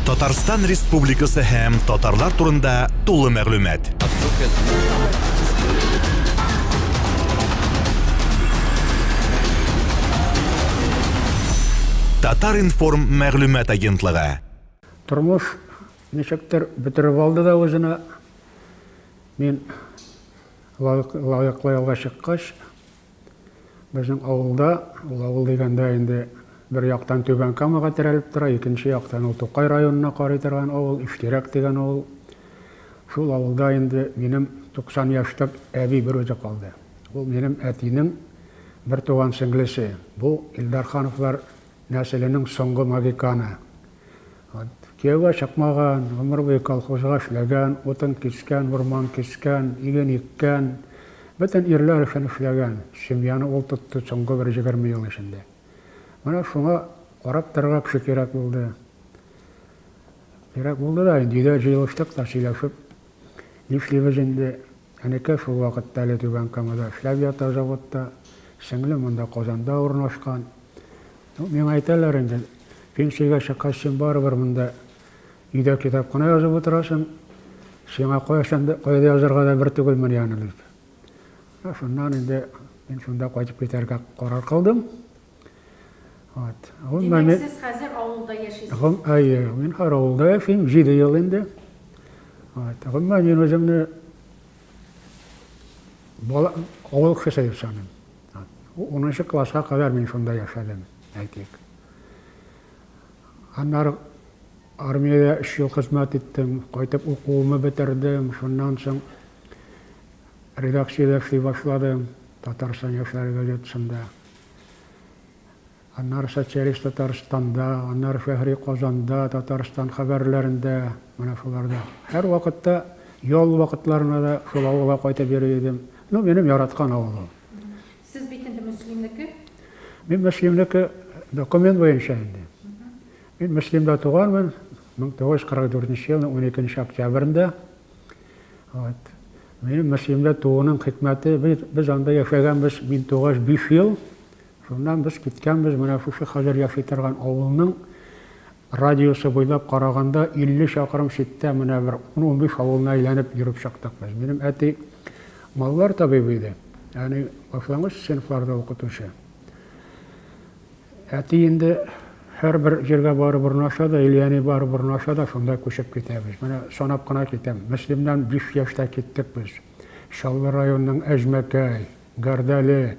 Татарстан Республикасы һәм татарлар турында тулы мәгълүмат. Татар-информ мәгълүмат агентлыгы. Тормыш ничектер бөтереп алды да үзенә. Мин лаеклы ялга чыккач, Безнең авылда, ул авыл дигәндә инде бер яктан Түбән Камага терәлеп тора, икенче яктан ул Тукай районына карый торган авыл, Иштирәк дигән авыл. Шул авылда инде минем 90 яшьлек әби берүзе калды. Ул минем әтинең бертуган сеңлесе. Бу Илдархановлар нәселенең соңгы магиканы. Вот. Кияүгә чыкмаган, гомер буе колхозга эшләгән, утын кискән, урман кискән, иген иккән, бөтен ирләр өчен эшләгән. Семьяны ул тотты соңгы бер 20 ел эчендә. Менә шуңа карап торырга кеше кирәк булды. Кирәк булды да, инде өйдә җыелыштык та сөйләшеп, нишлибез инде, Әнекәй шул вакытта әле Түбән Камада эшләп ята заводта, сеңлем монда Казанда урнашкан. Ну, миңа әйтәләр инде, пенсиягә чыккач син барыбер монда өйдә китап кына язып утырасың, сиңа кайчан да, кайда язарга да бер түгелмени аны дип. Шуннан инде мин шунда кайтып китәргә карар кылдым. Вот. Димәк, сез хәзер авылда яшисез? Әйе, мин хәзер авылда яшим, 7 ел инде. Вот. Гомумән, мин үземне бала, авыл кешесе дип саныйм. Унынчы класска кадәр мин шунда яшәдем, әйтик. Аннары армиядә өч ел хезмәт иттем, кайтып укуымны бетердем, шуннан соң редакциядә эшли башладым, Татарстан яшьләре газетасында. Аннары Социалист Татарстанда, аннары Шәһри Казанда, Татарстан хәбәрләрендә, менә шуларда. Һәрвакытта ял вакытларына да шул авылга кайтып йөри идем. Ну, минем яраткан авыл ул. Сез бит инде Мөслимнеке? Мин Мөслимнеке документ буенча инде. Мин Мөслимдә туганмын, 1944 елның 12 октябрендә. Вот. Минем Мөслимдә тууның хикмәте, без, без анда яшәгәнбез, мин тугач 5 ел, шуннан без киткәнбез, менә шушы хәзер яши торган авылның радиусы буйлап караганда 50 чакрым читтә менә бер 10-15 авылны әйләнеп йөреп чыктык без. Минем әти маллар табибы иде, ягъни башлангыч сыйныфларда укытучы. Әти инде һәрбер җиргә барып урнаша да, или әни барып урнаша да, шунда күчеп китәбез. Менә санап кына китәм. Мөслимнән 5 яшьтә киттек без. Чаллы районының Әҗмәкәй, Гәрдәле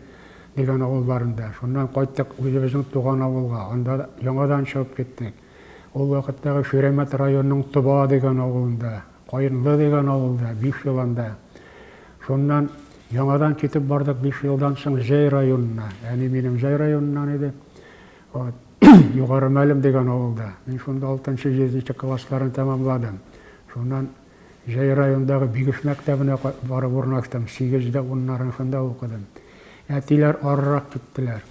дигән авылларында. Шуннан кайттык үзебезнең туган авылга. Анда яңадан чыгып киттек. Ул вакыттагы Ширәмәт районының Тоба дигән авылында, Каенлы дигән авылда, 5 ел анда. Шуннан яңадан китеп бардык 5 елдан соң Зәй районына. Әни минем Зәй районыннан иде. Вот. Югары Мәлем дигән авылда. Мин шунда 6-7 классларын тәмамладым. Шуннан Зәй районындагы Бигеш мәктәбенә барып урнаштым. 8 дә 10-нарын шунда укыдым. Әтиләр арырак киттеләр.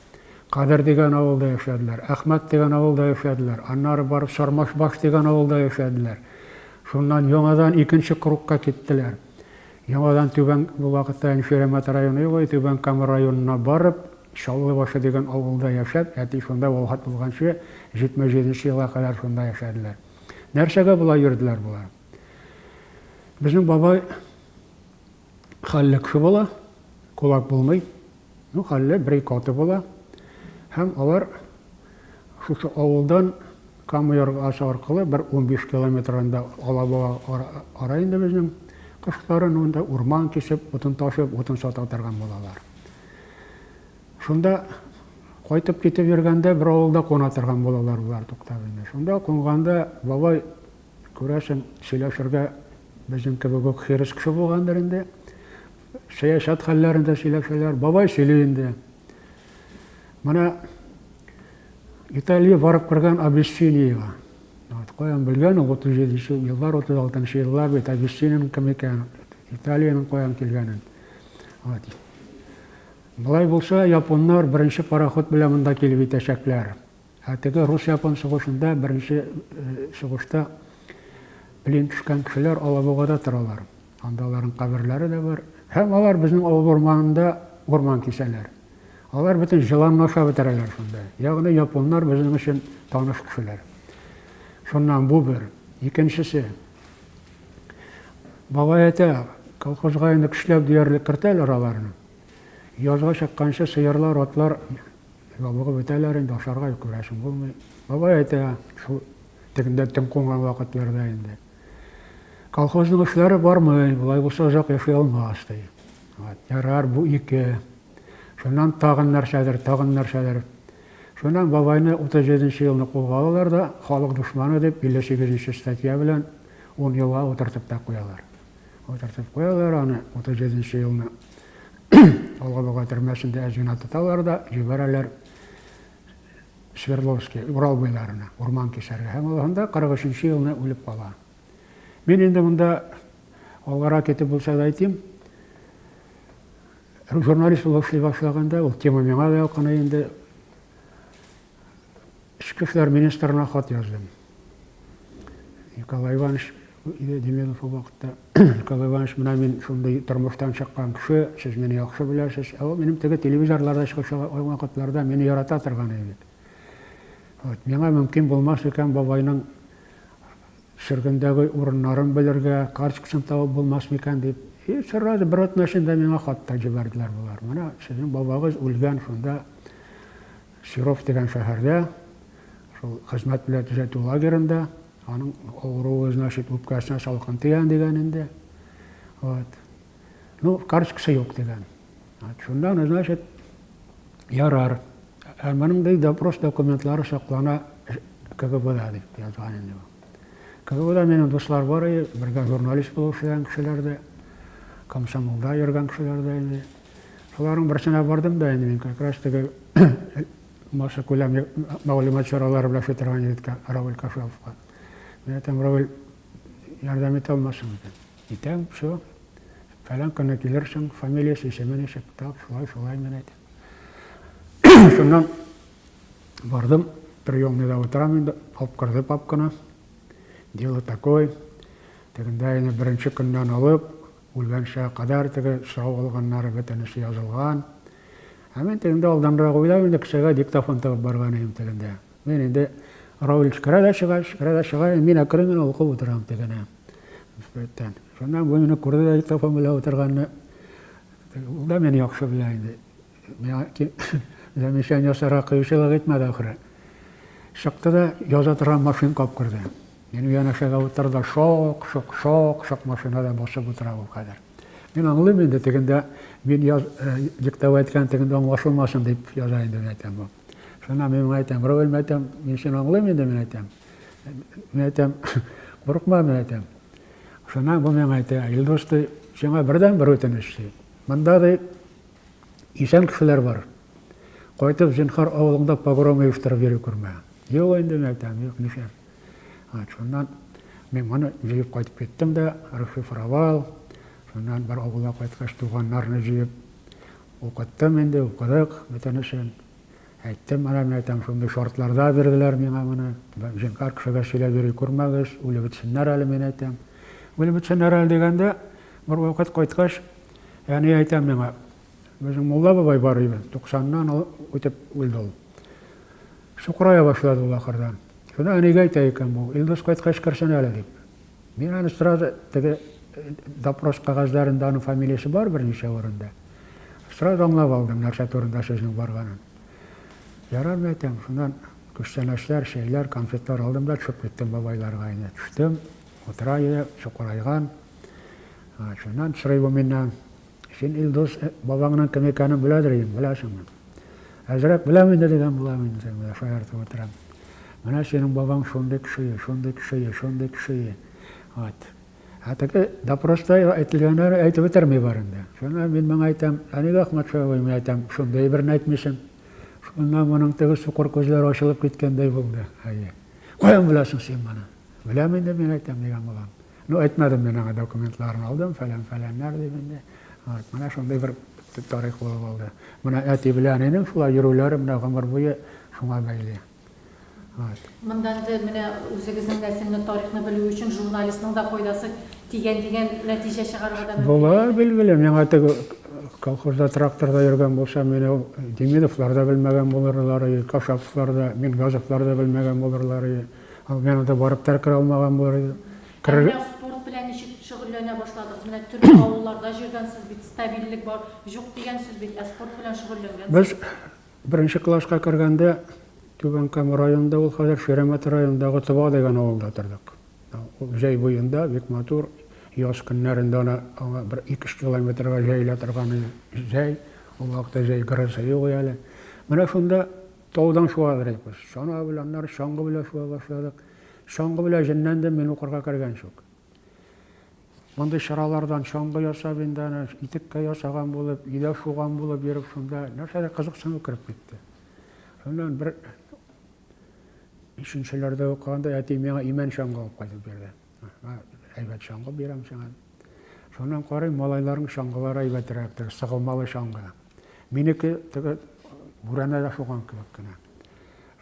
Кадер дигән авылда яшәделәр. Әхмәт дигән авылда яшәделәр. Аннары барып Сармашбаш дигән авылда яшәделәр. Шуннан яңадан икенче кругка киттеләр. Яңадан Түбән, бу вакытта инде Ширәмәт районы юк иде, Түбән Кама районына барып, Чаллы Башы дигән авылда яшәп, әти шунда вафат булганчы, 77 нче елга кадәр шунда яшәделәр. Нәрсәгә болай йөрделәр болар? Безнең бабай хәлле кеше була, кулак булмый, ну, хәлле бер-ике аты була. Һәм алар шушы авылдан Кама яргасы аркылы бер 15 километр анда Алабуга ара инде безнең. Кышларын анда урман кисеп, утын ташып, утын сата торган булалар. Шунда кайтып китеп йөргәндә бер авылда куна торган булалар болар туктап инде. Шунда кунганда бабай, күрәсең, сөйләшергә безнең кебек үк хирыс кеше булгандыр инде. Сәясәт хәлләрен дә сөйләшәләр. Бабай сөйли инде. Менә Италия барып кергән Абиссиниягә. Вот, каян белгән ул 37 еллар, 36 еллар бит Абиссиниянең кем икәнен, Италиянең каян килгәнен. Вот. Болай булса, японнар беренче пароход белән монда килеп итәчәкләр. Ә теге рус-япон сугышында беренче э, сугышта плен төшкән кешеләр Алабугада торалар. Анда аларның каберләре дә бар. Һәм алар безнең авыл урманында урман кисәләр. Алар бөтен җыланны ашап бетерәләр шунда. Ягъни японнар безнең өчен таныш кешеләр. Шуннан бу бер. Икенчесе. Бабай әйтә, колхозга инде көчләп диярлек кертәләр аларны. Язга чыкканчы сыерлар, атлар ябыгып бетәләр инде, ашарга күрәсең булмый. Бабай әйтә, шул тегендә төн кунган вакытларда инде. Колхозның эшләре бармый, болай булса озак яши алмас, ди. Вот, ярар, бу ике. Шуннан тагын нәрсәдер, тагын нәрсәдер. Шуннан бабайны 37 нче елны кулга алалар да, халык дошманы дип 58 нче статья белән ун елга утыртып та куялар. Утыртып куялар аны 37 нче елны Алгабуга төрмәсендә әз генә тоталар да, җибәрәләр Свердловский, Урал буйларына, урман кисәргә. Һәм ул анда 43 нче елны үлеп кала. Мин инде монда алгарак китеп булса да әйтим, журналист булып эшли башлаганда, ул тема миңа да якын инде. Эчке эшләр министрына хат яздым. Николай Иванович иде Демидов ул вакытта. Николай Иванович, менә мин шундый тормыштан чыккан кеше, сез мине яхшы беләсез. Ә ул минем теге телевизорларда чыгыш вакытларда мине ярата торган иде бит. Вот, миңа мөмкин булмас икән бабайның сөргендәге урыннарын белергә, карточкасын табып булмас микән дип. И сразу бер атна эчендә миңа хат та җибәрделәр болар. Менә сезнең бабагыз үлгән шунда Серов дигән шәһәрдә, шул хезмәт белән төзәтү лагерында, аның авыруы, значит, үпкәсенә салкын тигән дигән инде. Вот. Ну, карточкасы юк дигән. Вот. Шуннан, значит, ярар. Ә моның ди допрос документлары саклана КГБда дип язган инде бу. КГБда минем дуслар бар иде, бергә журналист булып эшләгән кешеләр дә, комсомолда йөргән кешеләр дә инде. Шуларның берсенә бардым да инде мин как раз теге массакүләм мәгълүмат чаралары белән эшли торган егеткә, Равил Кашаповка. Мин әйтәм, Равил, ярдәм итә алмассың икән. Итәм, все. Фәлән көнне килерсең, фамилиясе, исеме ничек, так, шулай, шулай, мин әйтәм. Шуннан бардым, приемныйда утырам инде, алып керде папканы. Дело такое. Тегендә инде беренче көннән алып, Үлгәнчә кадәр теге сорау алганнары бөтенесе язылган. Ә мин тегендә алданрак уйлап инде кесәгә диктофон тыгып барган идем тегендә. Мин инде Равил керә дә чыга, керә дә чыга, мин әкрен генә укып утырам тегене. Беттән. Шуннан бу мине күрде дә диктофон белән утырганны. Ул да мине яхшы белә инде. Миңа замечание ясарга кыючылык итмәде ахры. Чыкты да яза торган машинка алып керде. Минем янәшәгә утырды да шок, шок, шок, шок машинада басып утыра ул хәзер. Мин аңлыйм инде тегендә мин яз, э, диктовать иткән тегендә аңлашылмасын дип яза инде мин әйтәм бу. Шуннан мин моңа әйтәм, Равил, мин әйтәм, мин сине аңлыйм инде, мин әйтәм. Мин әйтәм, курыкма, мин әйтәм. Шуннан бу миңа әйтә, Илдус, ди, сиңа бердән-бер үтенеч, ди. Монда, ди, Исән кешеләр бар. Кайтып, зинһар, авылыңда погром оештырып йөри күрмә. Юк инде, мин әйтәм, юк, нишләп. Вот, шуннан мин моны җыеп кайтып киттем дә, расшифровал. Шуннан бер авылга кайткач, туганнарны җыеп укыттым инде, укыдык бөтенесен. Әйттем, менә мин әйтәм, шундый шартларда бирделәр миңа моны. Зинһар, кешегә сөйләп йөри күрмәгез, үлеп бетсеннәр әле, мин әйтәм. Үлеп бетсеннәр әле дигәндә, бер вакыт кайткач, Әни әйтә миңа, безнең мулла бабай бар иде, туксаннан үтеп үлде ул. Сукырая башлады ул ахырдан. Шуны әнигә әйтә икән бу, Илдус кайткач керсен әле дип. Мин аны сразу теге допрос кәгазьләрендә аның фамилиясе бар берничә урында. Сразу аңлап алдым нәрсә турында сүзнең барганын. Ярар, мин әйтәм, шуннан күчтәнәчләр, чәйләр, конфетлар алдым да төшеп киттем бабайларга инде. Төштем, утыра иде, сукырайган. Шуннан сорый бу миннән, Син, Илдус, бабаңның кем икәнен беләдер идең, беләсеңме? Әзрәк беләм инде дигән булам инде, менә шаяртып утырам. Менә синең бабаң шундый кеше, шундый кеше, шундый кеше. Вот. Ә теге допроста әйтелгәннәр әйтеп бетерми бар инде. Шуннан мин моңа әйтәм, ә нигә Әхмәтша абый, мин әйтәм, шундый берне әйтмисең? Шуннан моның теге сукыр күзләре ачылып киткәндәй булды. Әйе. Каян беләсең син моны? Беләм инде, мин әйтәм, дигән булам. Ну, әйтмәдем мин аңа, документларын алдым, фәлән-фәләннәр дип инде. Вот, менә шундый бер тарих булып алды. Менә әти белән әнинең шулай йөрүләре менә гомер буе шуңа бәйле. Вот. Монда инде менә үзегезнең нәселне, тарихны белү өчен журналистның да файдасы тигән дигән нәтиҗә чыгарырга да мөмкин. Була, билгеле. Миңа теге колхозда тракторда йөргән булса, мине ул Демидовлар да белмәгән булырлар иде, Кашаповлар да, Мингазовлар да белмәгән булырлар иде. Мин анда барып та керә алмаган булыр идем. Ә менә спорт белән ничек шөгыльләнә башладыгыз? Менә төрле авылларда җөргәнсез бит, стабильлек бар, җук дигән сүз бит, ә спорт белән шөгыльләнгәнсез. Без беренче класска кергәндә Түбән Кама районында, ул хәзер Ширәмәт районындагы Тоба дигән авылда тордык. Ул җәй буенда бик матур, яз көннәрендә аны аңа бер ике-өч километрга җәелә торган җәй, ул вакытта җәй гроза юк әле. Менә шунда таудан шуа идек без. Чана белән, аннары чаңгы белән шуа башладык. Чаңгы белән җенләндем мин укырга кергәнче үк. Мондый чаралардан чаңгы ясап инде аны итеккә ясаган булып, өйдә шуган булып йөреп шунда нәрсәдер кызыксыну кереп китте. Шуннан бер өченчеләрдә укыганда әти миңа имән чаңгы алып кайтып бирде. Әйбәт чаңгы бирәм сиңа. Шуннан карыйм, малайларның чаңгылары әйбәтрәк, теге сыгылмалы чаңгы. Минеке теге бүрәнәдә шуган кебек кенә.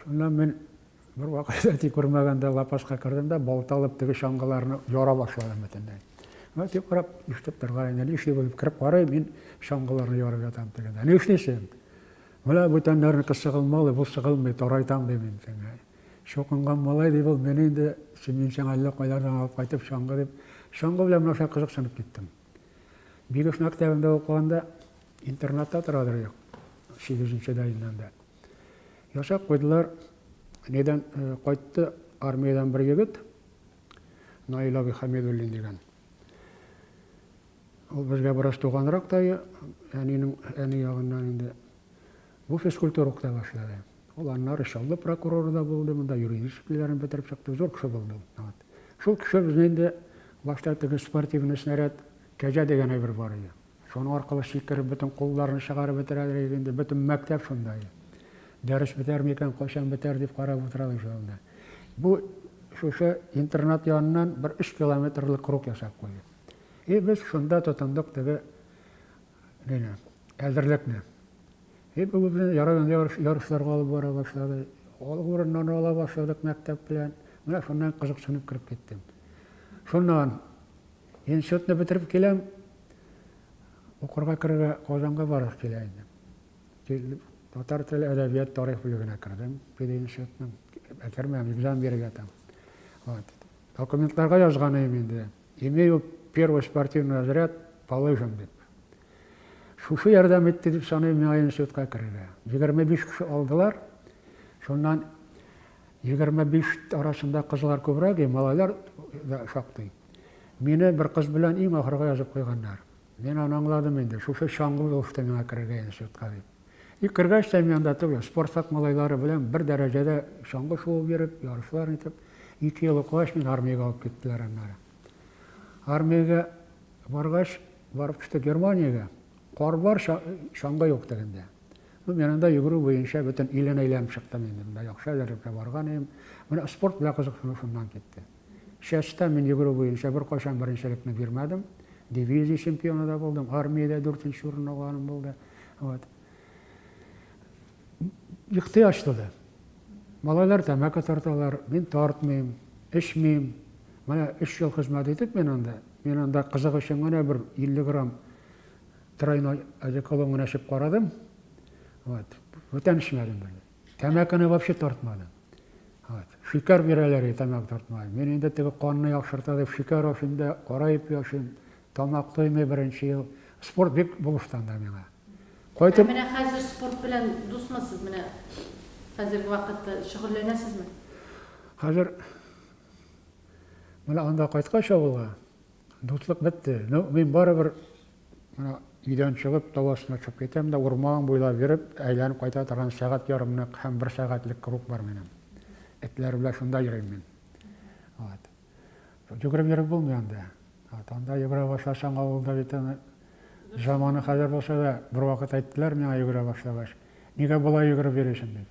Шуннан мин бер вакыт әти күрмәгәндә лапаска кердем дә, балта алып теге чаңгыларны яра башладым бөтенләй. Әти карап, ишетеп торган инде, ни эшли бу дип кереп карый, мин чаңгыларны ярып ятам тегендә. Ни эшлисең? Менә бүтәннәрнеке сыгылмалы, бу сыгылмый, тарайтам ди мин сиңа. Чукынган малай ди бул, мине инде, син мин сиңа әллә кайлардан алып кайтып чаңгы дип, чаңгы белән менә шулай кызыксынып киттем. Бигеш мәктәбендә укыганда интернатта торадыр идек, сигезенчедә инде анда. Ясап куйдылар, нидән кайтты армиядән бер егет, Наил абый Хәмидуллин дигән. Ул безгә бераз туганрак та, әнинең әни ягыннан инде. Бу физкультура укыта башлады. Ул аннары Чаллы прокуроры да булды, монда юридическийләрен бетереп чыкты, зур кеше булды ул. Вот. Шул кеше безне инде башта теге спортивный снаряд, кәҗә дигән әйбер бар иде. Шуның аркылы сикереп, бөтен кулларны чыгарып бетерәләр иде инде, бөтен мәктәп шунда иде. Дәрес бетәр микән, кайчан бетәр дип карап утырабыз шунда. Бу шушы интернат яныннан бер өч километрлы круг ясап куйды. И без шунда тотындык теге нине, әзерлекне. И бу безне район ярышларга алып бара башлады. Алгы урыннарны ала башладык мәктәп белән. Менә шуннан кызыксынып кереп киттем. Шуннан институтны бетереп киләм, укырга керергә Казанга барып килә инде. Татар теле, әдәбият, тарих бүлегенә кердем пединститутның. Кермәм, экзамен бирергә там. Вот. Документларга язган идем инде. Имею первый спортивный разряд по лыжам дип. Шушы ярдәм итте дип саныйм миңа институтка керергә. 25 кеше алдылар. Шуннан 25 арасында кызлар күбрәк, и малайлар да шактый. Мине бер кыз белән иң ахырга язып куйганнар. Мин аны аңладым инде, шушы чаңгы булышты миңа керергә институтка дип. И кергәч тә мин анда түгел, Спартак малайлары белән бер дәрәҗәдә чаңгы шуып йөреп, ярышлар итеп, ике ел укыгач, мине армиягә алып киттеләр аннары. Армиягә баргач, барып төштек Германиягә. Кар бар, чаңгы юк тегендә. Ну, мин анда йөгерү буенча бөтен илен әйләнеп чыктым инде. Монда яхшы әзерлекле барган идем. Менә спорт белән кызыксыну шуннан китте. Частьта мин йөгерү буенча беркайчан беренчелекне бирмәдем. Дивизия чемпионы да булдым, армиядә дүртенче урын алганым булды. Вот. Ихтыяҗ туды. Малайлар тәмәке тарталар, мин тартмыйм, эчмим. Менә өч ел хезмәт итеп мин анда, мин анда кызык өчен генә бер 50 грамм тройной одеколон гына эчеп карадым. Вот. Бүтән эчмәдем бер. Тәмәкене вообще тартмадым. Вот. Шикәр бирәләр иде тәмәке тартмай. Мин инде теге канны яхшырта дип шикәр ашыйм да, кара ипи ашыйм. Тамак туймый беренче ел. Спорт бик булышты анда миңа. Кайтып. Ә менә хәзер спорт белән дусмы сез? Менә хәзерге вакытта шөгыльләнәсезме? Хәзер менә анда кайткач авылга дуслык бетте. Ну, мин барыбер менә өйдән чыгып, тау астына төшеп китәм дә, урман буйлап йөреп, әйләнеп кайта торган сәгать ярымлык һәм бер сәгатьлек круг бар минем. Этләр белән шунда йөрим мин. Вот. Йөгереп йөреп булмый анда. Вот, анда йөгерә башласаң, авылда бит аны заманы хәзер булса да, бервакыт әйттеләр миңа йөгерә башлагач, нигә болай йөгереп йөрисең дип.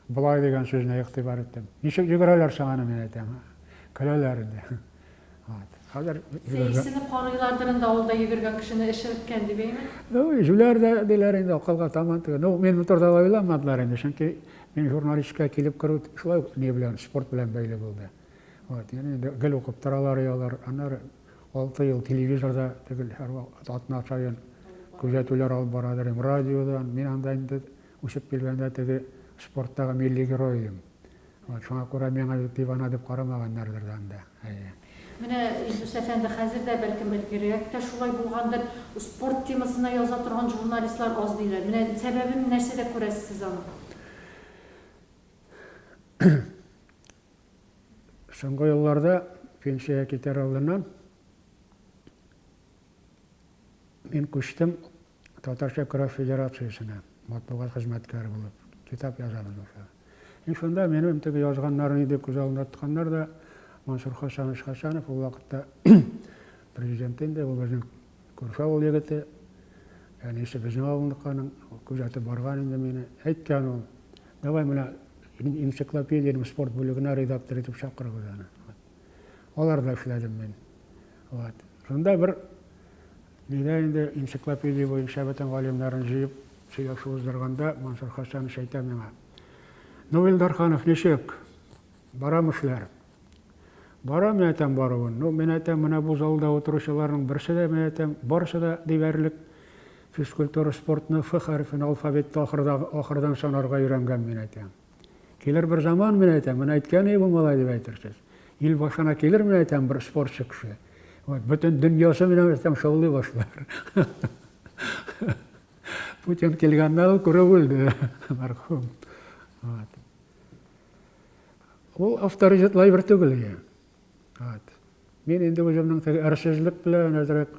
Болай дигән сүзенә игътибар иттем. Ничек йөгерәләр соң аны, мин әйтәм. Көләләр инде. Вот. Хәзер Сәясине карыйлардыр инде авылда йөгергән кешене эше беткән дип, әйме? Ну, җүләр дә диләр инде, акылга таман түгел. Ну, мин бу турыда алай уйламадылар инде, чөнки мин журналистикага килеп керү шулай ук ни белән, спорт белән бәйле булды. Вот, яни инде гел укып торалар алар. Аннары 6 ел телевизорда түгел, һәрвакыт атна саен күзәтүләр алып барадыр идем, радиодан. Мин анда инде үсеп килгәндә теге спорттагы милли герой идем. Вот, шуңа күрә миңа бик дивана дип карамаганнардыр да анда. Әйе. Менә, Илдус әфәнде, хәзер дә, бәлкем, элгәрерәк тә шулай булгандыр, спорт темасына яза торган журналистлар аз диләр. Менә сәбәбен нәрсәдә күрәсез сез аның? Соңгы елларда, пенсиягә китәр алдыннан, мин күчтем Татарча көрәш федерациясенә, матбугат хезмәткәре булып, китап язабыз башлады. И шунда минем теге язганнарны инде күз алдында тотканнар да, Мансур Хасанович Хасанов ул вакытта президент инде, ул безнең күрше авыл егете, әнисе безнең авылныкы аның, күзәтеп барган инде мине. Әйткән ул, давай менә энциклопедиянең спорт бүлегенә редактор итеп чакырыгыз аны. Аларда эшләдем мин. Вот. Шунда бер Нидә инде энциклопедия буенча бөтен галимнәрне җыеп сөйләшү уздырганда Мансур Хәсәнович әйтә миңа, Ну, Илдарханов, ничек? Барамы эшләр? Бара, мин әйтәм, баруын. Ну, мин әйтәм, менә бу залда утыручыларның берсе дә, мин әйтәм, барысы да диярлек физкультура, спортны Ф хәрефен алфавитта ахырда, ахырдан санарга өйрәнгән, мин әйтәм. Килер бер заман, мин әйтәм, менә әйткән бу малай дип әйтерсез. Ил башына килер, мин әйтәм, бер спортчы кеше. Вот, бөтен дөньясы менә әйтәм, шаулый башлар. Путин килгәндә ул күреп үлде, мәрхүм. Вот. Ул авторитетлы әйбер түгел. Вот. Мин инде үземнең теге әрсезлек белән әзрәк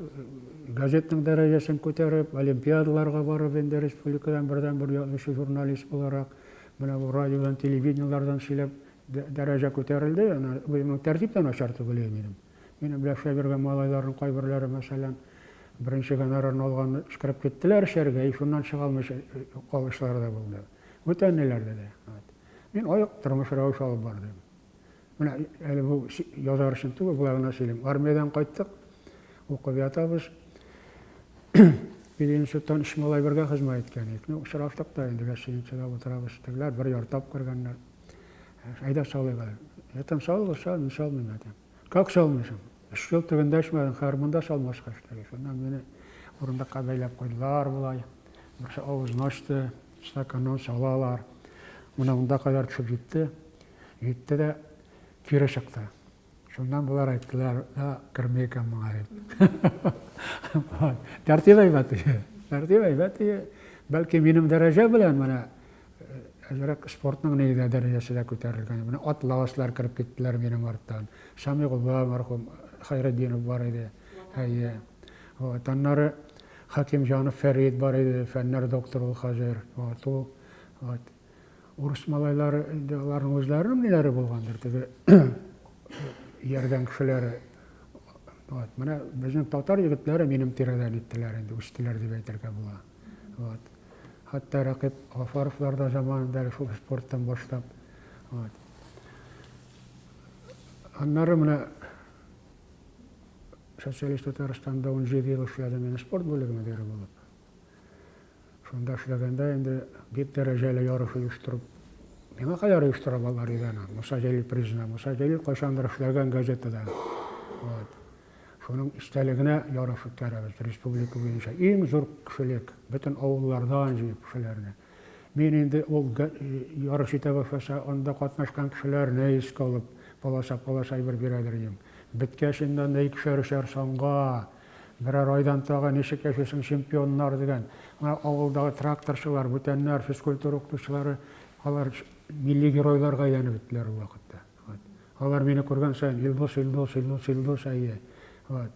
газетның дәрәҗәсен күтәреп, олимпиадаларга барып инде республикадан бердәнбер язучы журналист буларак, менә бу радиодан, телевидениеләрдән сөйләп дәрәҗә күтәрелде. Әнә үземнең тәртип тә начар түгел иде минем. Минем белән эшләп йөргән малайларның кайберләре, мәсәлән, беренче гонорарны алганны эчкереп киттеләр эчәргә, и шуннан чыга алмыйча калышлары да булды. Бүтәннеләрдә дә. Мин аек тормыш рәвеше алып бардым. Менә әле бу язар өчен түгел, болай гына сөйлим. Армиядән кайттык, укып ятабыз. Пединституттан өч малай бергә хезмәт иткән идек. Ну, очраштык та инде, гостиницада утырабыз. Тегеләр бер ярты алып кергәннәр. Әйдә салыйк әле. Әйтәм, салыгыз, сал, мин салмыйм, әйтәм. Как салмыйсың? Өч ел тегендә эчмәдең, хәзер монда салмаска эшләде. Шуннан мине урындыкка бәйләп куйдылар болай. Берсе авызын ачты, стаканнан салалар. Менә монда кадәр төшеп җитте. Җитте дә кире чыкты. Шуннан болар әйттеләр, да, керми икән моңа дип. Тәртип әйбәт иде. Тәртип әйбәт иде. Бәлки минем дәрәҗә белән менә әзрәк спортның ни дә дәрәҗәсе дә күтәрелгән. Менә атласлар кереп киттеләр минем арттан. Самигулла мәрхүм Хайретдинов бар иде. Әйе. Вот, аннары Хакимҗанов Фәрид бар иде, фәннәр докторы ул хәзер. Вот, ул вот. Урыс малайлары инде аларның үзләренең ниләре булгандыр, теге ияргән кешеләре. Вот. Менә безнең татар егетләре минем тирәдән иттеләр инде, үстеләр дип әйтергә була. Вот. Хәтта Рәкыйп Гафаровлар да заманында шул спорттан башлап. Вот. Аннары менә Социалист Татарстанда 17 ел эшләдем мин спорт бүлеге мөдире булып. Шунда эшләгәндә инде бик дәрәҗәле ярыш оештырып, миңа кадәр оештыра алар иде аны, Муса Җәлил призына. Муса Җәлил кайчандыр эшләгән газетада. Вот. Шуның истәлегенә ярыш үткәрәбез республика буенча. Иң зур кешелек, бөтен авыллардан җыеп кешеләрне. Мин инде ул ярыш итә башласа, анда катнашкан кешеләрне искә алып, полоса-полоса әйбер бирәдер идем. Беткәч инде анда икешәр-өчәр санга Берәр айдан тагы ничек яшисең, чемпионнар дигән. Менә авылдагы тракторчылар, бүтәннәр, физкультура укытучылары, алар милли геройларга әйләнеп беттеләр ул вакытта. Вот. Алар мине күргән саен, Илдус, Илдус, Илдус, Илдус, әйе. Вот.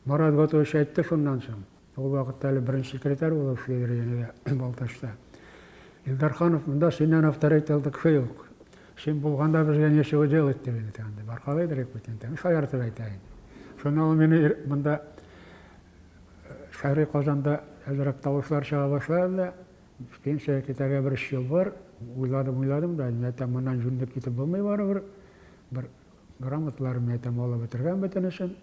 Марат Готович әйтте шуннан соң. Ул вакытта әле беренче секретарь булып эшлидер иде Балтачта. Илдарханов, монда синнән авторитетлы кеше юк. Син булганда безгә нечего делать дип инде анда. Баркалыйдыр бит инде. Шаяртып әйтә инде. Шуннан ул мине монда Шәһри Казанда әзрәк тавышлар чыга башлады да, пенсиягә китәргә бер өч ел бар. Уйладым, уйладым да, мин әйтәм, моннан җүнле китеп булмый барыбер. Бер грамоталарын мин әйтәм, алып бетергән бөтенесен.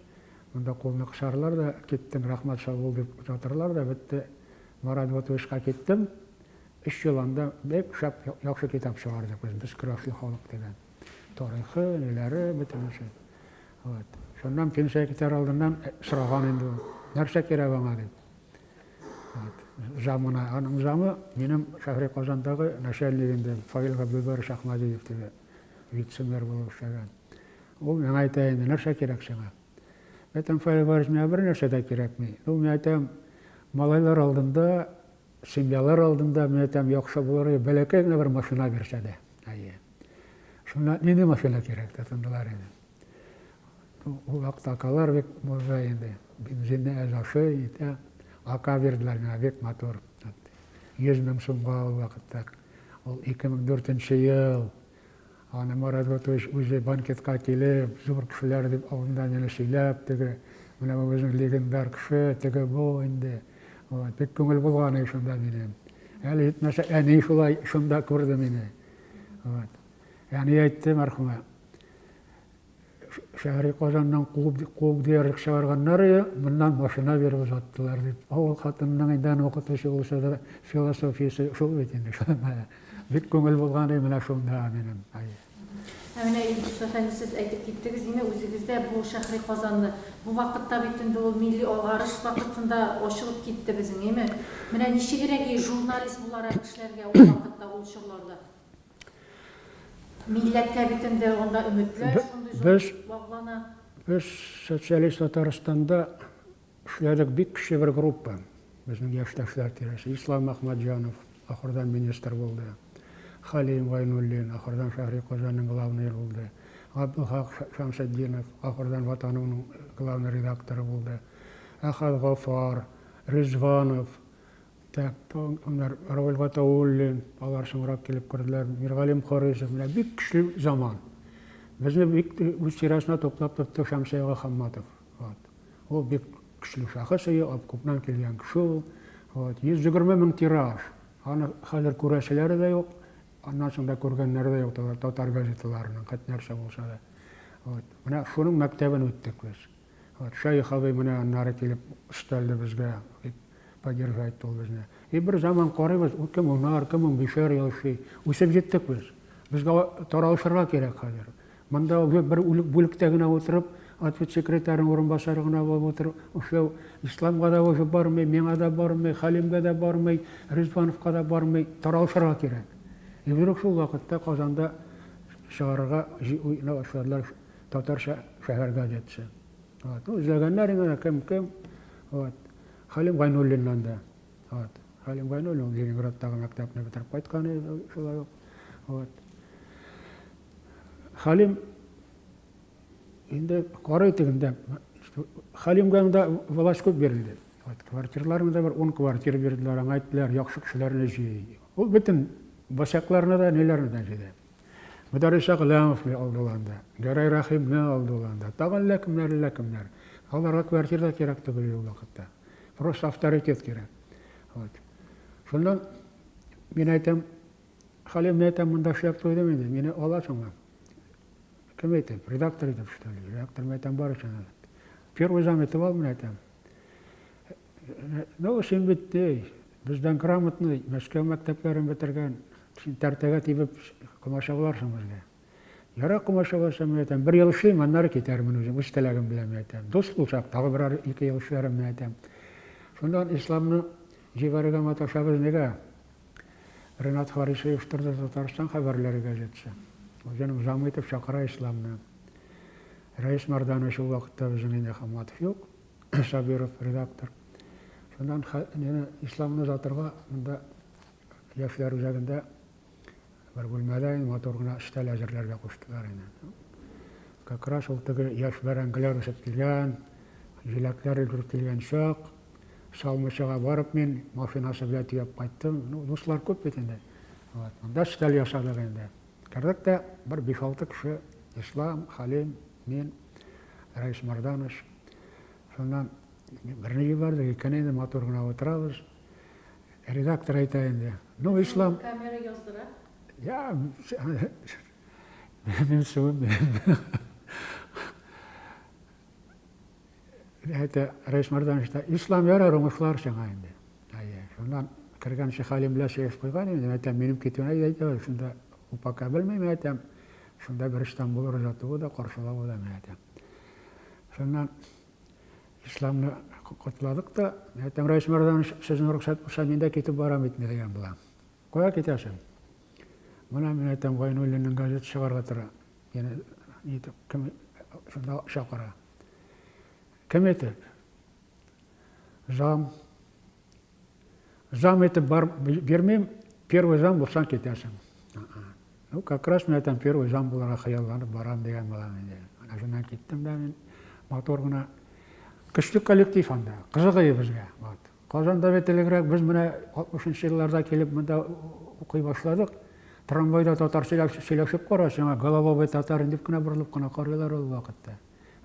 Монда кулны кысарлар да, киттең, рәхмәт, сау бул дип озатырлар да, бетте. Марат Готовичка киттем. Өч ел анда бик шәп, яхшы китап чыгардык без, Без көрәшле халык дигән. Тарихы, ниләре, бөтенесе. Вот. Шуннан пенсия китәр алдыннан сораган инде ул. Нәрсә кирәк аңа дип. Вот. Замына, аның замы минем Шәһри Казандагы начальник инде Фаил Габделбарович Әхмәдиев теге. вице-мэр булып эшләгән. Ул миңа әйтә инде, нәрсә кирәк сиңа? Мин әйтәм, Фаил Иванович, миңа бер нәрсә дә кирәкми. Ну, мин әйтәм, малайлар алдында, семьялар алдында, мин әйтәм, яхшы булыр иде, бәләкәй генә бер машина бирсә дә. Әйе. Шуннан нинди машина кирәк, тотындылар инде. Ул вакытта акалар бик булды инде. Бензинны әз ашый, итә. Ака бирделәр миңа, бик матур. 100 мең сумга ул вакытта. Ул 2004 ел. Аны Марат Готович үзе банкетка килеп, зур кешеләр дип алдында мине сөйләп, теге, менә бу безнең легендар кеше, теге бу инде. Вот, бик күңел булган иде шунда минем. Әле җитмәсә, әни шулай шунда күрде мине. Вот. Әни әйтте мәрхүмә, Шәһри Казаннан куып, куып диярлек чыгарганнар иде, моннан машина биреп озаттылар дип. Авыл хатынының инде аны укытучы булса да философиясе шул бит инде. Бик күңел булган иде менә шунда минем. Ә менә Илдус әфәнде, сез әйтеп киттегез, инде үзегез дә бу Шәһри Казанны. Бу вакытта бит инде ул милли алгарыш вакытында ачылып китте безнең, әйме? Менә ничегрәк журналист буларак эшләргә ул вакытта, ул чорларда? Милләткә бит инде анда өметләр шундый зур баглана. Без социалист Татарстанда эшләдек бик көчле бер группа. Безнең яшьтәшләр тирәсе. Ислам Әхмәтҗанов ахырдан министр булды. Хәлим Гайнуллин ахырдан Шәһри Казанның главные булды. Габделхак Шәмсетдинов ахырдан Ватанымның главный редакторы булды. Әхәт Гафар, Ризванов, Так, аннары Равил Гатауллин, алар соңрак килеп керделәр. Миргалим Харисов, менә бик көчле заман. Безне бик үз тирәсенә туплап тотты Шәмси ага Хамматов. Вот. Ул бик көчле шәхес иде, обкомнан килгән кеше ул. Вот. 120 мең тираж. Аны хәзер күрәселәре дә юк, аннан соң да күргәннәре дә юк татар газеталарының, хәт нәрсә булса да. Вот. Менә шуның мәктәбен үттек без. Вот. Шәех абый менә аннары килеп өстәлде безгә. Поддержать итте ул безне. И бер заман карыйбыз, ул кем унар, кем унбишәр ел эшли. Үсеп җиттек без. Безгә таралышырга кирәк хәзер. Монда уже бер бүлектә генә утырып, ответ секретарының урынбасары гына булып утырып эшләү Исламга да уже бармый, миңа да бармый, Хәлимгә дә бармый, Ризвановка да бармый. Таралышырга кирәк. И вдруг шул вакытта Казанда чыгарырга уйна башладылар татарча шәһәр газетасы. Вот. Ну, эзләгәннәр инде кем кем. Вот. Хәлим Гайнуллиннан да. Вот. Хәлим Гайнуллин Ленинградтагы мәктәпне бетереп кайткан иде шулай ук. Вот. Хәлим инде карый тегендә Хәлимгә анда власть күп бирелде. Вот, квартираларны да бер 10 квартира бирделәр, аңа әйттеләр, яхшы кешеләрне җый. Ул бөтен босякларны да, ниләрне дә җыйды. Мөдәррис Әгъләмовны алды ул анда, Гәрәй Рәхимне алды ул анда, тагын әллә кемнәр, әллә кемнәр. Аларга квартира да кирәк түгел ул вакытта. Просто авторитет кирәк. Вот. Шуннан мин әйтәм, Хәлим, мин әйтәм, монда эшләп туйдым инде, мине аласыңмы? Кем әйтеп? Редактор итеп, что ли? Редактор, мин әйтәм, бар икән. Первый зам итеп ал, мин әйтәм. Ну, син бит, эй, бездән грамотный, Мәскәү мәктәпләрен бетергән, син тәртәгә тибеп комачауларсың безгә. Ярар, комачауласам, мин әйтәм, бер ел эшлим, аннары китәрмен үзем, үз теләгем белән, мин әйтәм. Дус булсак, тагы берәр ике ел эшләрем, мин әйтәм. Шуннан Исламны җибәрергә маташабыз нигә? Ренат Харис оештырды Татарстан хәбәрләре газетасы. Үзенең замы итеп чакыра Исламны. Рәис Мәрданович ул вакытта безнең инде Хамматов юк. Сабиров, редактор. Шуннан мине Исламны озатырга монда яшьләр үзәгендә бер бүлмәдә инде матур гына өстәл әзерләргә куштылар инде. Как раз ул теге яшь бәрәңгеләр үсеп килгән, җиләкләр өлгереп килгән чак. Салмычага барып мин машинасы белән төяп кайттым. Ну, дуслар күп бит инде. Вот. Монда өстәл ясадык инде. Кердек тә бер 5-6 кеше, Ислам, Хәлим, мин, Рәис Марданович. Шуннан берне җибәрдек, икене инде матур гына утырабыз. Редактор әйтә инде. Ну, Ислам... Камера яздыра. Я, мин суым. Әйтә, Рәис Марданович та, Ислам ярар, уңышлар сиңа инде. Әйе, шуннан кергәнче Хәлим белән сөйләшеп куйган инде, әйтәм, минем китүне әйтә, шунда ул пока белмим, әйтәм, шунда бер эштән булыр озатуы да, каршылавы да, мин әйтәм. Шуннан Исламны котладык та, әйтәм, Рәис Мәрданович, сезнең рөхсәт булса, мин дә китеп барам бит, дигән булам. Кая китәсең? Менә мин әйтәм, Гайнуллинның газета чыгарга тора. Яне итеп кем шунда чакыра. Кем итеп? Зам. Зам итеп бар бирмим, первый зам булсаң китәсең. Ну, как раз мин әйтәм, первый зам булырга хыялланып барам дигән булам инде. Менә шуннан киттем дә мин матур гына. Көчле коллектив анда, кызыгые безгә. Вот. Казанда бит элегрәк без менә 60 нчы елларда килеп монда укый башладык. Трамвайда татар сөйләшеп кара, сиңа головой татарин дип кенә борылып кына карыйлар ул вакытта.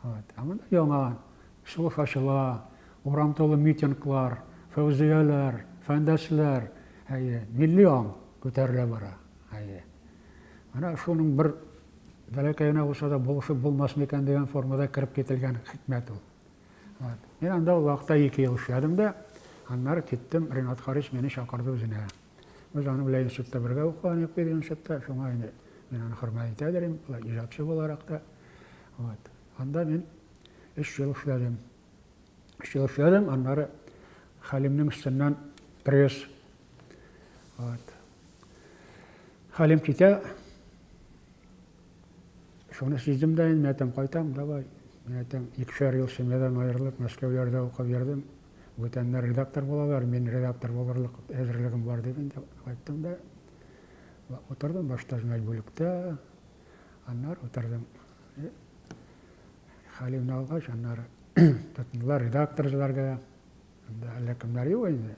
Вот. Ә монда яңа сугыш ачыла, урам тулы митинглар, фәүзияләр, фәндәсләр, әйе, милли аң күтәрелә бара. Әйе. Менә шуның бер бәләкәй генә булса да булышып булмас микән дигән формада кереп кителгән хикмәт ул. Вот. Мин анда ул вакытта ике ел эшләдем дә, аннары киттем, Ренат Харис мине чакырды үзенә. Без аның белән институтта бергә укыган идек пединститутта, шуңа инде мин аны хөрмәт итәдер идем, болай иҗатчы буларак та. Вот. Анда мин өч ел эшләдем. Өч ел эшләдем, аннары Хәлимнең өстеннән пресс. Вот. Хәлим китә. Шуны сиздем дә инде, әйтәм, кайтам, давай. Мин әйтәм, икешәр ел семьядан аерылып, Мәскәүләрдә укып йөрдем. Бүтәннәр редактор булалар, мин редактор булырлык әзерлегем бар дип инде кайттым да. Утырдым башта журнал бүлектә, аннары утырдым. Хәлимне алгач, аннары тотындылар редактор эзләргә. Анда әллә кемнәр юк инде.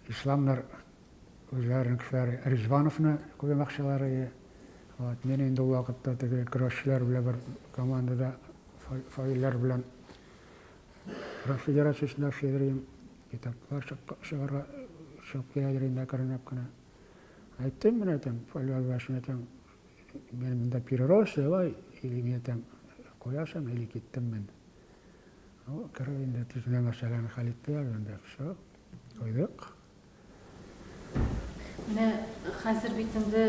Исламнар үзләренең кешеләре Ризвановны куймакчылар иде. Вот, мин инде ул вакытта теге көрәшчеләр белән бер командада Фаилләр белән Көрәш федерациясендә эшлидер идем. Китаплар чыгарга чыгып киләдер инде әкренләп кенә. Әйттем, менә әйтәм, Фаил Албаш, мин әйтәм, мин монда перерос, давай, или мин әйтәм, куясың, или киттем мин. Ну, кереп инде тиз генә мәсьәләне хәл иттеләр инде, все, куйдык. Менә хәзер бит инде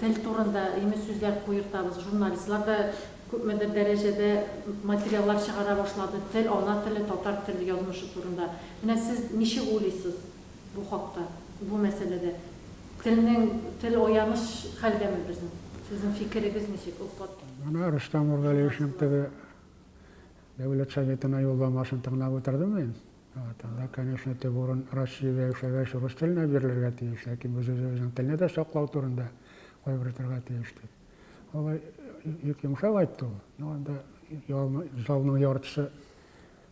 тел турында име сүзләр куертабыз. Журналистлар да күпмедер дәрәҗәдә материаллар чыгара башлады тел, ана теле, татар теле язмышы турында. Менә сез ничек уйлыйсыз бу хакта, бу мәсьәләдә? Телнең, тел аяныч хәлдәме безнең? Сезнең фикерегез ничек, олпат? Менә Рөстәм Нургалиевичның теге Дәүләт Советына юлламасын тыңлап утырдым мин. Вот, анда, конечно, төп урын Россиядә яшәгәч рус теленә бирелергә тиеш, ләкин без үзебезнең телне дә саклау турында кайгыртырга тиеш дип. Алай бик йомшак әйтте ул. Ну, анда залның яртысы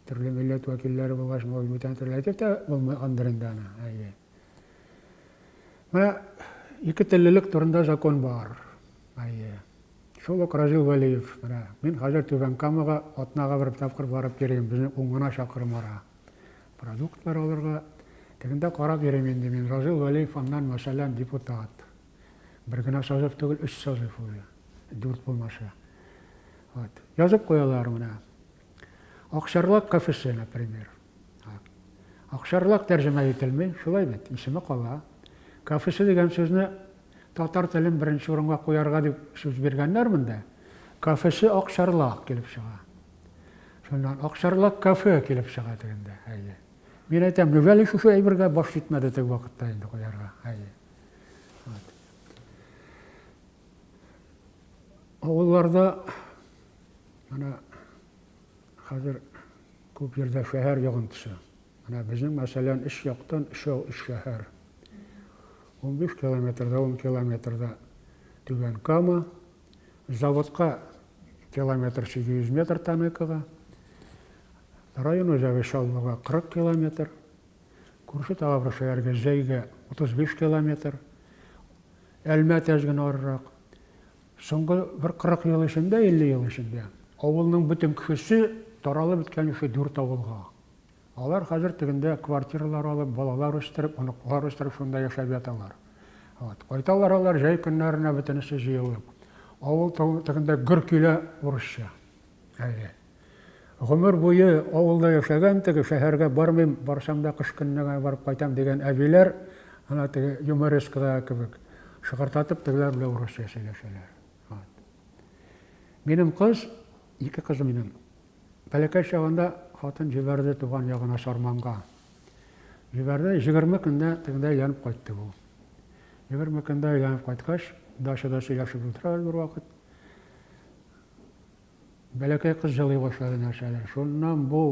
төрле милләт вәкилләре булгач, болай бүтән төрле әйтеп тә булмагандыр инде аны. Әйе. Менә ике теллелек турында закон бар. Әйе. Шул ук Разил Вәлиев, менә мин хәзер Түбән Камага атнага бер тапкыр барып йөрим, безнең ун гына чакрым ара. Продуктлар алырга. Тегендә карап йөрим инде мин, Разил Вәлиев аннан, мәсәлән, депутат. Бер генә созыв түгел, өч созыв уже. Дүрт булмаса. Вот. Язып куялар менә. Акчарлак кафесы, например. Акчарлак тәрҗемә ителми, шулай бит, исеме кала. Кафесы дигән сүзне Татар телен беренче урынга куярга дип сүз биргәннәр монда. Кафесы Акчарлак килеп чыга. Шуннан Акчарлак кафе килеп чыга тегендә. Әйе. Мин әйтәм, нүгә шушы әйбергә баш җитмәде теге вакытта инде куярга. Әйе. Вот. Авылларда менә хәзер күп җирдә шәһәр йогынтысы. Менә безнең, мәсәлән, өч яктан өчәү өч шәһәр. 15 километрда, 10 километрда Түбән Кама, заводка километр 800 метр Таныкага, район үзәге Чаллыга 40 километр, күрше тагы бер шәһәргә Зәйгә 35 километр, Әлмәт әз генә арырак. Соңгы бер 40 ел эчендә, 50 ел эчендә авылның бөтен кешесе таралып беткән шушы дүрт авылга. Алар хәзер тегендә квартиралар алып, балалар үстереп, оныклар үстереп шунда яшәп яталар. Вот. Кайталар алар җәй көннәренә бөтенесе җыелып. Авыл тегендә гөр килә урысча. Әйе. Гомер буе авылда яшәгән теге шәһәргә бармыйм, барсам да кыш көненә генә барып кайтам дигән әбиләр, ана теге юморескадагы кебек, шыгыртатып тегеләр белән урысча сөйләшәләр. Вот. Минем кыз, ике кызым минем. Бәләкәй чагында хатын җибәрде туган ягына Сарманга. Җибәрде, 20 көндә тегендә әйләнеп кайтты бу. 20 көндә әйләнеп кайткач, дачада сөйләшеп утырабыз бервакыт. Бәләкәй кыз җылый башлады нәрсәдер. Шуннан бу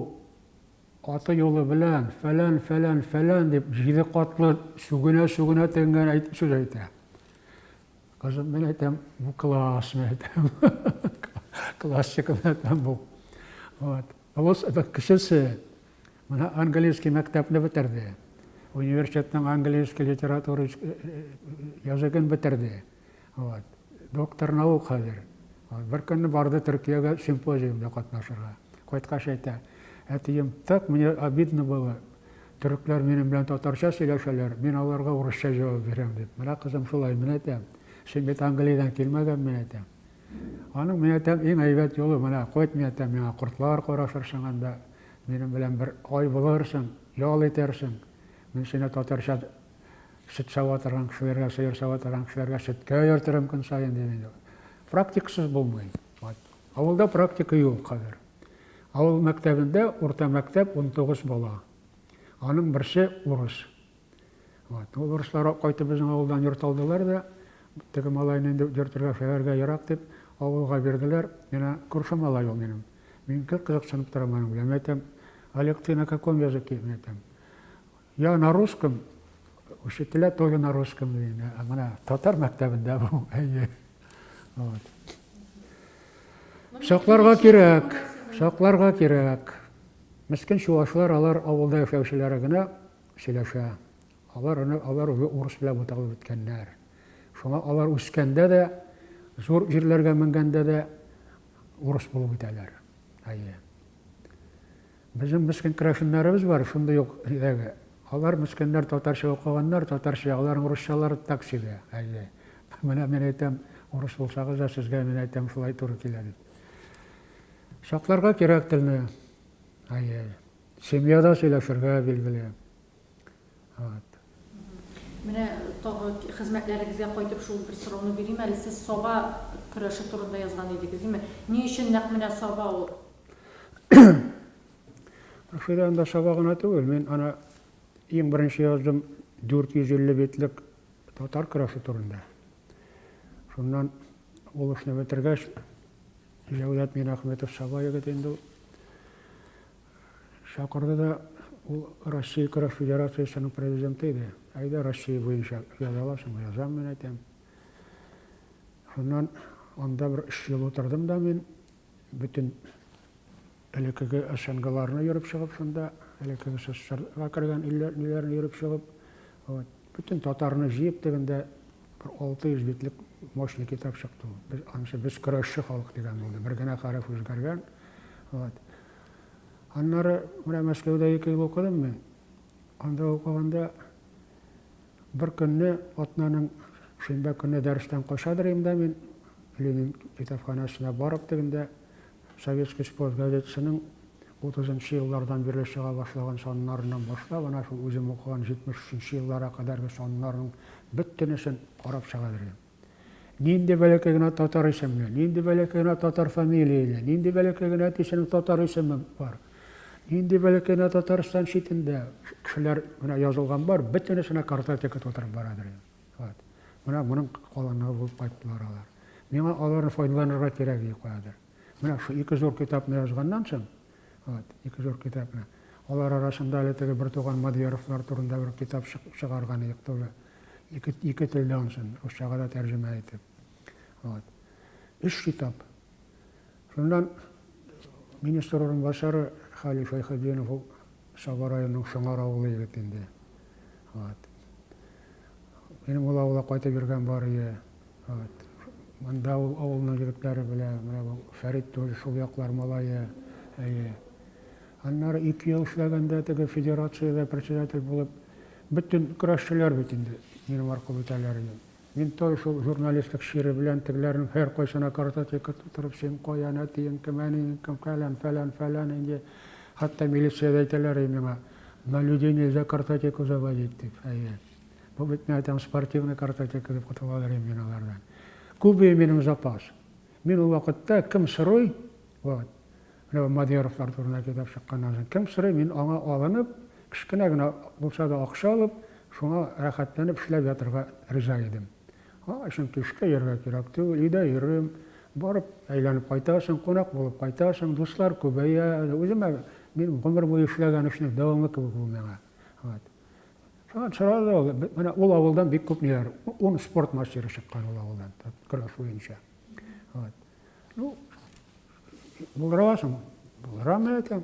аты юлы белән фәлән, фәлән, фәлән дип җиде катлы сүгенә-сүгенә тегеңә әйт, сүз әйтә. Кызым, мин әйтәм, бу класс, мин әйтәм. Классика, мин әйтәм, бу. Вот. Олыс, это кечесе, менә английский мәктәпне бетерде. Университетның английский литература языгын бетерде. Вот. Доктор наук хәзер. Вот. Бер көнне барды Төркиягә симпозиумда катнашырга. Кайткач әйтә, әтием, так мне обидно было, төрекләр минем белән татарча сөйләшәләр, мин аларга урысча җавап бирәм, дип. Менә кызым шулай, мин әйтәм, син бит Англиядән килмәгән, мин әйтәм. Аның, мин әйтәм, иң әйбәт юлы, менә кайт, мин әйтәм, миңа кортлар карашырсың анда, минем белән бер ай булырсың, ял итәрсең. Мин сине татарча сөт сава торган кешеләргә, сыер сава торган кешеләргә сөткә йөртерем көн саен, дим инде. Практикасыз булмый. Вот. Авылда практика юк хәзер. Авыл мәктәбендә урта мәктәп 19 бала. Аның берсе урыс. Вот. Ул урыслар кайтып безнең авылдан йорт алдылар да, теге малайны инде йөртергә шәһәргә ерак дип, авылга бирделәр. Менә күрше малай ул минем. Мин гел кызыксынып торам аның белән. Мин әйтәм, Олег, ты на каком языке? Мин әйтәм. Я на русском, учителя тоже на русском дигән. Ә менә татар мәктәбендә бу, әйе. Вот. Сакларга кирәк, сакларга кирәк. Мескен чувашлар алар авылда яшәүчеләре генә сөйләшә. Алар аны алар уже урыс белән буталып беткәннәр. Шуңа алар үскәндә дә, зур җирләргә менгәндә дә урыс булып үтәләр. Әйе. Безнең мескен керәшеннәребез бар, шундый ук нидәге. Алар мескеннәр татарча укыганнар, татарча, аларның русчалары так себе, әйе. Менә мин әйтәм, урыс булсагыз да, сезгә мин әйтәм, шулай туры килә дип. Сакларга кирәк телне, әйе. Семьяда сөйләшергә, билгеле. Вот. Менә тагы хезмәтләрегезгә кайтып шул бер сорауны бирим әле. Сез Саба көрәше турында язган идегез, димме? Ни өчен нәкъ менә Саба ул? Рәшидә анда Саба гына түгел, мин аны иң беренче яздым 450 битлек татар көрәше турында. Шуннан ул эшне бетергәч, Җәүдәт Минәхметов Саба егете инде ул. Чакырды да, ул Россия көрәш федерациясенең президенты иде. Әйдә, Россия буенча яза аласыңмы? Язам, мин әйтәм. Шуннан анда бер өч ел утырдым да мин. Бөтен элеккеге СНГларны йөреп чыгып шунда, элеккеге СССРга кергән илләр, ниләрне йөреп чыгып, вот, бөтен татарны җыеп тегендә бер 600 битлек мощный китап чыкты ул. Без, анысы без көрәшче халык дигән булды. Бер генә хәреф үзгәргән. Вот. Аннары менә Мәскәүдә ике ел укыдым мин. Анда укыганда бер көнне атнаның шимбә көнне дәрестән качадыр идем дә мин Ленин китапханәсенә барып тегендә Советский спорт газетасының 30 нчы еллардан бирле чыга башлаган саннарыннан башлап, ана шул үзем укыган 73 нче елларга кадәрге саннарның бөтенесен карап чыгадыр идем. Нинди бәләкәй генә татар исемле, нинди бәләкәй генә татар фамилияле, нинди бәләкәй генә әтисенең татар исеме бар, нинди бәләкәй генә Татарстан читендә кешеләр менә язылган бар, бөтенесенә картотека тутырып барадыр идем. Вот. Менә моның каланлыгы булып кайттылар алар. Миңа аларны файдаланырга кирәк иде каядыр. Менә шу ике зур китапны язганнан соң, вот, ике зур китапны, алар арасында әле теге бертуган Мадьяровлар турында бер китап чыгарган идек тоже. Ике, ике телдә ансын, русчага да тәрҗемә итеп. Вот. Өч китап. Шуннан министр урынбасары Хәлил Шәйхетдинов ул Саба районының Шыңар авылы егет инде. Вот. Минем ул авылга кайтып йөргән бар ие. Вот. Монда ул авылның егетләре белә, менә бу Фәрит тоже шул яклар малае. Әйе. Аннары ике ел эшләгәндә теге федерациядә председатель булып, бөтен көрәшчеләр бит инде минем аркылы үтәләр иде. Мин тоже шул журналистлык чире белән тегеләрнең һәркайсына картотека тутырып, син каян, әтиең кем, әниең кем, фәлән, фәлән, фәлән инде. Хәтта милициядә әйтәләр иде миңа, на людей нельзя картотеку заводить дип. Әйе. Бу бит, мин әйтәм, спортивный картотека дип котыладыр идем мин алардан. Күп иде минем запас. Мин ул вакытта кем сорый, вот, менә Мадьяровлар турында китап чыкканнан соң, кем сорый, мин аңа алынып, кечкенә генә булса да акча алып, шуңа рәхәтләнеп эшләп ятырга риза идем. А, чөнки эшкә йөрергә кирәк түгел, өйдә йөрим. Барып, әйләнеп кайтасың, кунак булып кайтасың, дуслар күбәя. Үземә мин гомер буе эшләгән эшнең дәвамы кебек бу миңа. Вот. Шуннан сорады ул, менә ул авылдан бик күп ниләр, ун спорт мастеры чыккан ул авылдан, көрәш буенча. Вот. Ну, булдыра аласың, булдырам, мин әйтәм.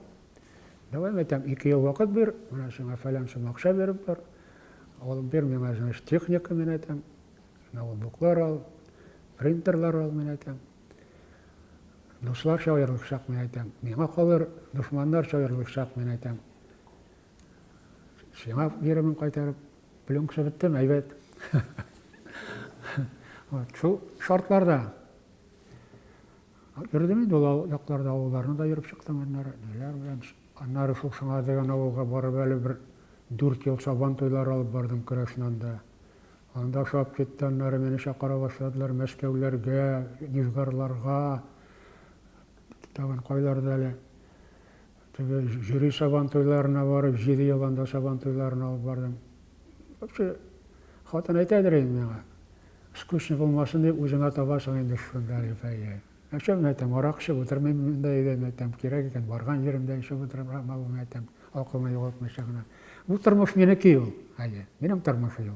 Давай, мин әйтәм, ике ел вакыт бир, менә сиңа фәлән сум акча биреп бар. Алып бир миңа, значит, техника, мин әйтәм. Ноутбуклар ал, принтерлар ал, мин әйтәм. Дусларча аерылышсак, мин әйтәм. Миңа калыр, дошманнарча аерылышсак, мин әйтәм. Сиңа бирермен кайтарып. Пленкасы беттеме? Әйбәт. Вот, шул шартларда йөрдем инде ул якларда, авылларны да йөреп чыктым аннары, ниләр белән. Аннары шул Шыңар дигән авылга барып әле бер дүрт ел сабан туйлары алып бардым көрәшне анда. Анда ошап китте, аннары мине чакыра башладылар Мәскәүләргә, Нижгарларга, тагын кайларда әле. Теге Җөри сабан туйларына барып, җиде ел анда сабан туйларын алып бардым. Вообще, хатын әйтәдер инде миңа, скучно булмасын дип, үзеңә табасың инде шунда дип, әйе. Ә чё, мин әйтәм, арак эчеп утырмыйм монда өйдә, мин әйтәм, кирәк икән, барган җиремдә эчеп утырырга могу, мин әйтәм, акылны югалтмыйча гына. Бу тормыш минеке ул, әйе, минем тормыш ул.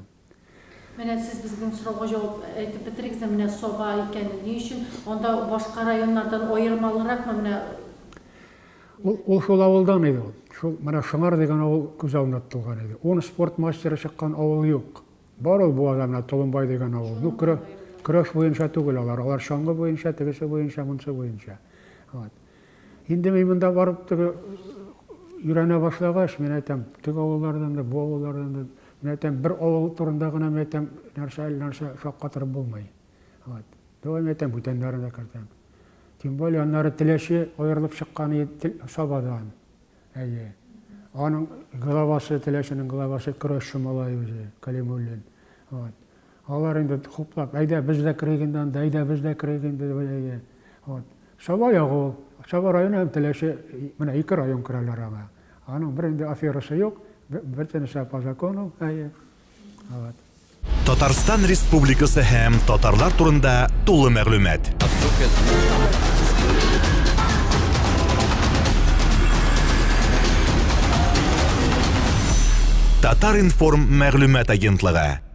Менә сез безнең сорауга җавап әйтеп бетерегез дә, менә Саба икәнен, ни өчен анда башка районнардан аермалыракмы менә? Ул, ул шул авылдан иде ул. Шул менә Шыңар дигән авыл күз алдында тотылган иде. Ун спорт мастеры чыккан авыл юк. Бар ул Буада менә Толымбай дигән авыл. Ну, көрәш буенча түгел алар. Алар чаңгы буенча, тегесе буенча, монысы буенча. Вот. Инде мин монда барып теге өйрәнә башлагач, мин әйтәм, теге авыллардан да, бу авыллардан да, мин әйтәм, бер авыл турында гына мин әйтәм, нәрсә әле нәрсә шаккатырып булмый. Вот. Давай мин әйтәм, бүтәннәрен дә кертәм. Тем более аннары Теләче аерылып чыккан Сабадан. Әйе. Аның главасы, Теләченең главасы көрәшче малай үзе, Калимуллин. Вот. Алар инде хуплап, әйдә без дә керик инде анда, әйдә без дә керик инде, дип әйе. Вот. Саба ягы ул. Саба районы һәм Теләче, менә ике район керәләр аңа. Аның бер инде аферасы юк, бөтенесе по закону, әйе. Вот. Татарстан Республикасы һәм татарлар турында тулы мәгълүмат. Татар-информ мәгълүмат агентлыгы.